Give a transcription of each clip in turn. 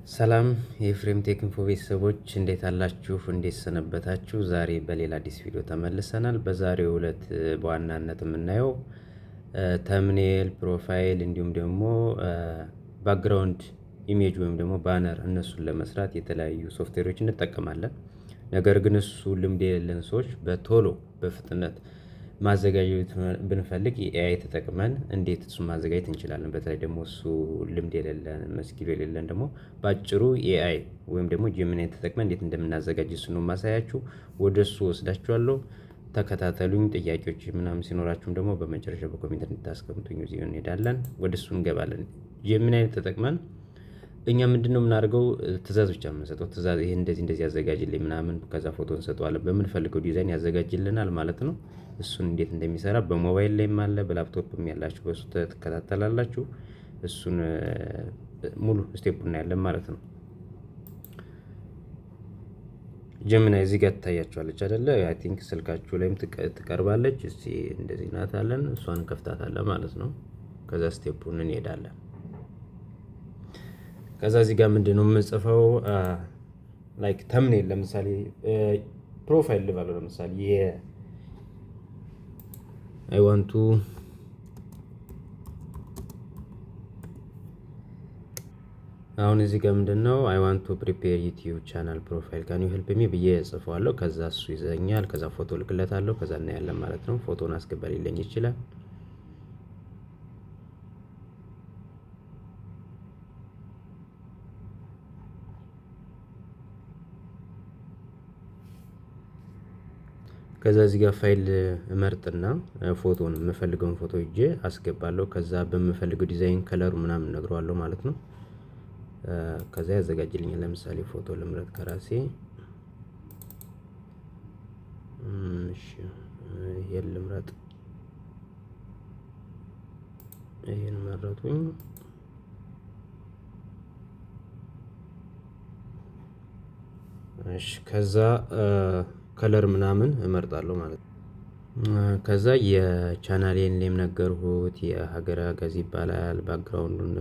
ሰላም የኤፍሬም ቴክ ኢንፎ ቤተሰቦች፣ እንዴት አላችሁ? እንዴት ሰነበታችሁ? ዛሬ በሌላ አዲስ ቪዲዮ ተመልሰናል። በዛሬው ዕለት በዋናነት የምናየው thumbnail፣ profile እንዲሁም ደግሞ background image ወይም ደግሞ banner እነሱን ለመስራት የተለያዩ ሶፍትዌሮች እንጠቀማለን። ነገር ግን እሱ ልምድ የሌለን ሰዎች በቶሎ በፍጥነት ማዘጋጀት ብንፈልግ የ AI ተጠቅመን እንዴት እሱን ማዘጋጀት እንችላለን? በተለይ ደግሞ እሱ ልምድ የሌለን፣ skill ኡ የሌለን ደግሞ በአጭሩ AI ወይም ደግሞ Gemini ተጠቅመን እንዴት እንደምናዘጋጅ እሱ ነው የማሳያችሁ። ወደ እሱ ወስዳችኋለሁ። ተከታተሉኝ። ጥያቄዎች ምናምን ሲኖራችሁም ደግሞ በመጨረሻ በ comment እንድታስቀምጡኝ እዚሁ እንሄዳለን። ወደ እሱ እንገባለን። Gemini ተጠቅመን እኛ ምንድነው የምናደርገው? ትእዛዝ ብቻ የምንሰጠው ትእዛዝ፣ ይሄን እንደዚህ እንደዚህ ያዘጋጅልኝ ምናምን፣ ከዛ ፎቶ እንሰጠዋለን፣ በምንፈልገው ዲዛይን ያዘጋጅልናል ማለት ነው። እሱን እንዴት እንደሚሰራ በሞባይል ላይም አለ፣ በላፕቶፕም ያላችሁ በእሱ ትከታተላላችሁ። እሱን ሙሉ step እናያለን ማለት ነው። Gemini እዚህ ጋር ትታያችኋለች አይደለ? I think ስልካችሁ ላይም ትቀርባለች። እስቲ እንደዚህ ናታለን፣ እሷን ከፍታታለን ማለት ነው። ከዛ step ኡን እንሄዳለን። ከዛ እዚህ ጋር ምንድነው የምጽፈው? Like thumbnail ለምሳሌ profile ልበለው፣ ለምሳሌ I want to አሁን እዚህ ጋር ምንድነው "I want to prepare YouTube channel profile, can you help me?" ብዬ እጽፈዋለሁ። ከዛ እሱ ይዘኛል። ከዛ ፎቶ ልክለታለሁ። ከዛ እናያለን ማለት ነው። ፎቶን አስገባ ሊለኝ ይችላል። ከዛ እዚህ ጋር ፋይል እመርጥና ፎቶን የምፈልገውን ፎቶ ይዤ አስገባለሁ። ከዛ በምፈልገው ዲዛይን color ኡ ምናምን እነግረዋለሁ ማለት ነው። ከዛ ያዘጋጅልኛል። ለምሳሌ ፎቶ ልምረጥ ከራሴ። እሺ፣ ይሄን ልምረጥ። ይሄን መረጡኝ። እሺ፣ ከዛ color ምናምን እመርጣለሁ ማለት ነው። ከዛ የ channel ኤን name ነገርኩት፣ የሀገረ አጋዚ ይባላል። Background ኡን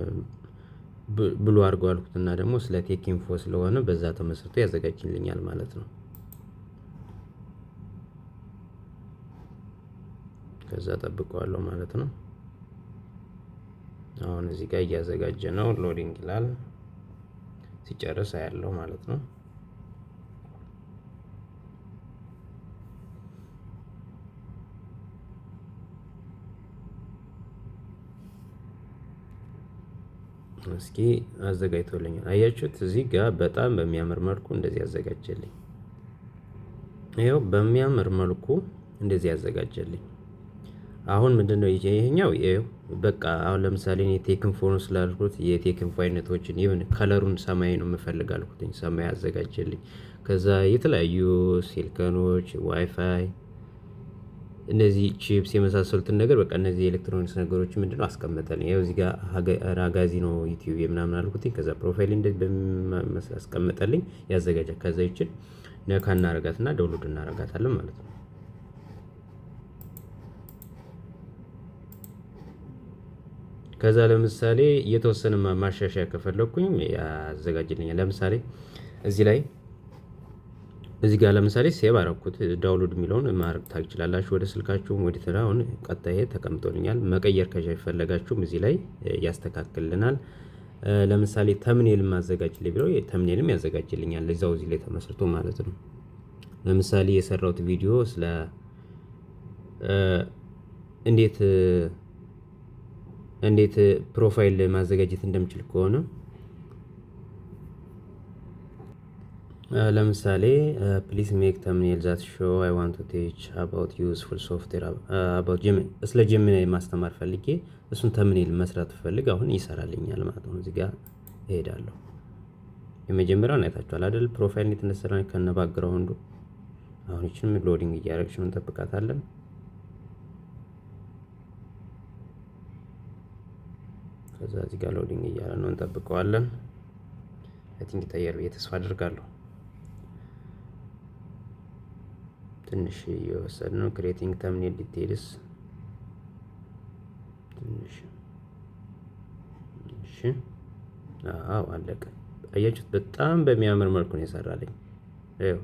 blue አድርገው አልኩትና ደግሞ ስለ tech info ስለሆነ በዛ ተመስርቶ ያዘጋጅልኛል ማለት ነው። ከዛ ጠብቀዋለሁ ማለት ነው። አሁን እዚህ ጋር እያዘጋጀ ነው፣ loading ይላል። ሲጨርስ አያለሁ ማለት ነው። እስኪ አዘጋጅቶልኛል። አያችሁት? እዚህ ጋር በጣም በሚያምር መልኩ እንደዚህ ያዘጋጀልኝ። ይኸው በሚያምር መልኩ እንደዚህ ያዘጋጀልኝ። አሁን ምንድነው ይሄኛው? ይኸው በቃ አሁን ለምሳሌ እኔ tech info ነው ስላልኩት የ tech info አይነቶችን ይሁን color ኡን ሰማያዊ ነው የምፈልግ አልኩትኝ፣ ሰማያዊ አዘጋጀልኝ። ከዛ የተለያዩ ሲልከኖች፣ ዋይፋይ፣ እነዚህ ቺፕስ የመሳሰሉትን ነገር፣ በቃ እነዚህ የኤሌክትሮኒክስ ነገሮች ምንድነው አስቀመጠልኝ። ይኸው እዚህ ጋር ራጋዚ ነው YouTube ምናምን አልኩትኝ። ከዛ profile እንደዚህ በሚመስል አስቀመጠልኝ፣ ያዘጋጃል። ከዛ ይችን ነካ እናረጋትና download እናረጋታለን ማለት ነው። ከዛ ለምሳሌ የተወሰነ ማሻሻያ ከፈለኩኝ ያዘጋጅልኛል። ለምሳሌ እዚህ ላይ እዚህ ጋር ለምሳሌ save አረኩት፣ download የሚለውን ማድረግ ትችላላችሁ ወደ ስልካችሁም ወደ ተራ። አሁን ቀጣይ ተቀምጦልኛል። መቀየር ከፈለጋችሁም እዚህ ላይ ያስተካክልልናል። ለምሳሌ thumbnail ማዘጋጅልኝ ብለው thumbnail ም ያዘጋጅልኛል እዛው እዚህ ላይ ተመስርቶ ማለት ነው። ለምሳሌ የሰራሁት ቪዲዮ ስለ እንዴት profile ማዘጋጀት እንደምችል ከሆነ፣ ለምሳሌ "Please make thumbnail that show I want to teach about useful software about Gemini"፣ ስለ Gemini ማስተማር ፈልጌ እሱን thumbnail መስራት ፈልግ አሁን ይሰራልኛል ማለት ነው። እዚህ ጋር እሄዳለሁ። የመጀመሪያውን አይታችኋል አይደል? Profile እንዴት እንደሰራ ከነ background ኡ። አሁን ይችንም loading እያደረግሽ ነው፣ እንጠብቃታለን። ከዛ እዚህ ጋር loading እያለ ነው፣ እንጠብቀዋለን። I think ይታያል ብዬ ተስፋ አድርጋለሁ። ትንሽ እየወሰድ ነው። Creating thumbnail details ትንሽ። እሺ፣ አዎ፣ አለቀ። አያችሁት? በጣም በሚያምር መልኩ ነው የሰራልኝ። ይኸው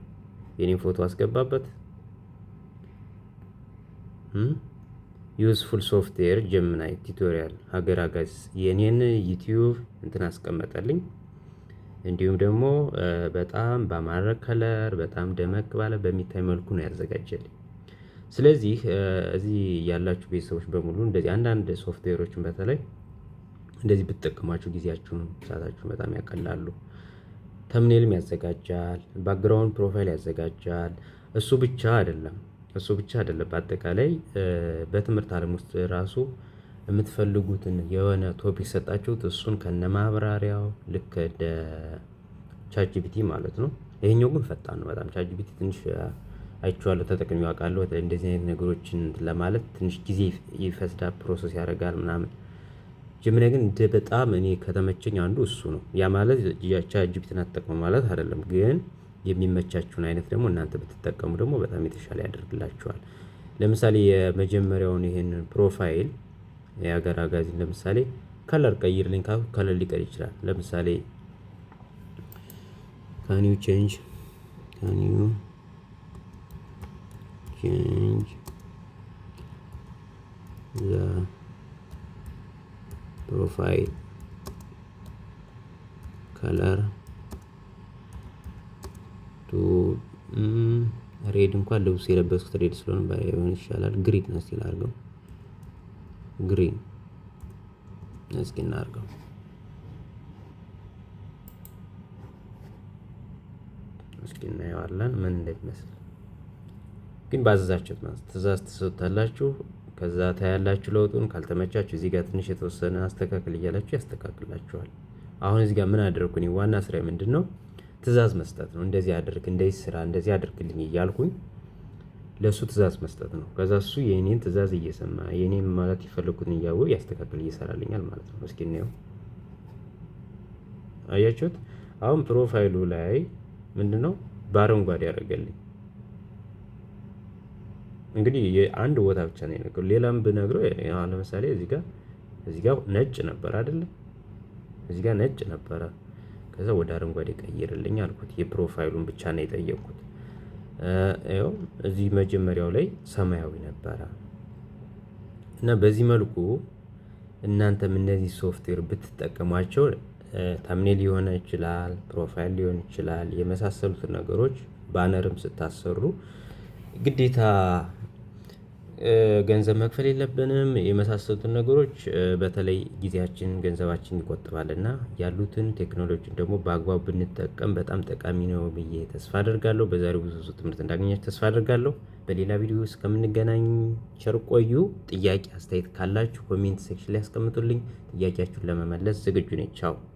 የኔን ፎቶ አስገባበት። Useful software Gemini tutorial ሀገር አጋዝ የኔን YouTube እንትን አስቀመጠልኝ። እንዲሁም ደግሞ በጣም ባማረ color፣ በጣም ደመቅ ባለ በሚታይ መልኩ ነው ያዘጋጀልኝ። ስለዚህ እዚህ ያላችሁ ቤተሰቦች በሙሉ እንደዚህ አንዳንድ ሶፍትዌሮችን በተለይ እንደዚህ ብትጠቀሟቸው ጊዜያችሁን፣ ሰዓታችሁን በጣም ያቀላሉ። Thumbnail ም ያዘጋጃል፣ background profile ያዘጋጃል። እሱ ብቻ አይደለም። በአጠቃላይ በትምህርት አለም ውስጥ ራሱ የምትፈልጉትን የሆነ topic ሰጣችሁት እሱን ከነማብራሪያው ልክ እንደ ChatGPT ማለት ነው። ይሄኛው ግን ፈጣን ነው በጣም። ChatGPT ትንሽ አይቼዋለሁ፣ ተጠቅሜው አውቃለሁ። እንደዚህ አይነት ነገሮችን ለማለት ትንሽ ጊዜ ይፈስዳል፣ process ያደርጋል ምናምን። Gemini ግን እንደ በጣም እኔ ከተመቸኝ አንዱ እሱ ነው። ያ ማለት ChatGPT ን አትጠቀሙ ማለት አይደለም፣ ግን የሚመቻችሁን አይነት ደግሞ እናንተ ብትጠቀሙ ደግሞ በጣም የተሻለ ያደርግላችኋል። ለምሳሌ የመጀመሪያውን ይሄንን profile የሀገር አጋዚን ለምሳሌ color ቀይርልኝ ካልኩ color ሊቀይር ይችላል። ለምሳሌ Can you change the profile color to red? እንኳን ልብስ የለበስኩት red ስለሆነ ባይሆን ይሻላል። Green እስኪ ላድርገው። Green እስኪ እናድርገው። እስኪ እናየዋለን ምን እንደሚመስል። ግን ባዘዛችሁት ማለት ትእዛዝ ትሰጡታላችሁ። ከዛ ታያላችሁ ለውጡን። ካልተመቻችሁ እዚህ ጋር ትንሽ የተወሰነ አስተካክል እያላችሁ ያስተካክላችኋል። አሁን እዚህ ጋር ምን አደረኩኝ? እኔ ዋና ስራዬ ምንድነው? ትእዛዝ መስጠት ነው። እንደዚህ አድርግ፣ እንደዚህ ስራ፣ እንደዚህ አድርግልኝ እያልኩኝ ለሱ ትእዛዝ መስጠት ነው። ከዛ እሱ የኔን ትእዛዝ እየሰማ፣ የኔን ማለት የፈለኩትን እያወቀ ያስተካክል እየሰራልኛል ማለት ነው። እስኪ እንየው። አያችሁት? አሁን profile ኡ ላይ ምንድነው በአረንጓዴ ያደረገልኝ። እንግዲህ የአንድ ቦታ ብቻ ነው የነገረው። ሌላም ብነግረው አሁን ለምሳሌ እዚህ ጋር ነጭ ነበር አይደለ? እዚህ ጋር ነጭ ነበረ። ከዛ ወደ አረንጓዴ ቀይርልኝ አልኩት። የ profile ኡን ብቻ ነው የጠየቅኩት። ይኸው እዚህ መጀመሪያው ላይ ሰማያዊ ነበረ። እና በዚህ መልኩ እናንተም እነዚህ ሶፍትዌር ብትጠቀሟቸው thumbnail ሊሆን ይችላል፣ profile ሊሆን ይችላል፣ የመሳሰሉትን ነገሮች banner ም ስታሰሩ ግዴታ ገንዘብ መክፈል የለብንም። የመሳሰሉትን ነገሮች በተለይ ጊዜያችን ገንዘባችን ይቆጥባልና ያሉትን ቴክኖሎጂን ደግሞ በአግባቡ ብንጠቀም በጣም ጠቃሚ ነው ብዬ ተስፋ አደርጋለሁ። በዛሬው ብዙ ትምህርት እንዳገኛችሁ ተስፋ አደርጋለሁ። በሌላ ቪዲዮ እስከምንገናኝ ቸር ቆዩ። ጥያቄ አስተያየት ካላችሁ comment section ላይ አስቀምጡልኝ። ጥያቄያችሁን ለመመለስ ዝግጁ ነኝ። ቻው።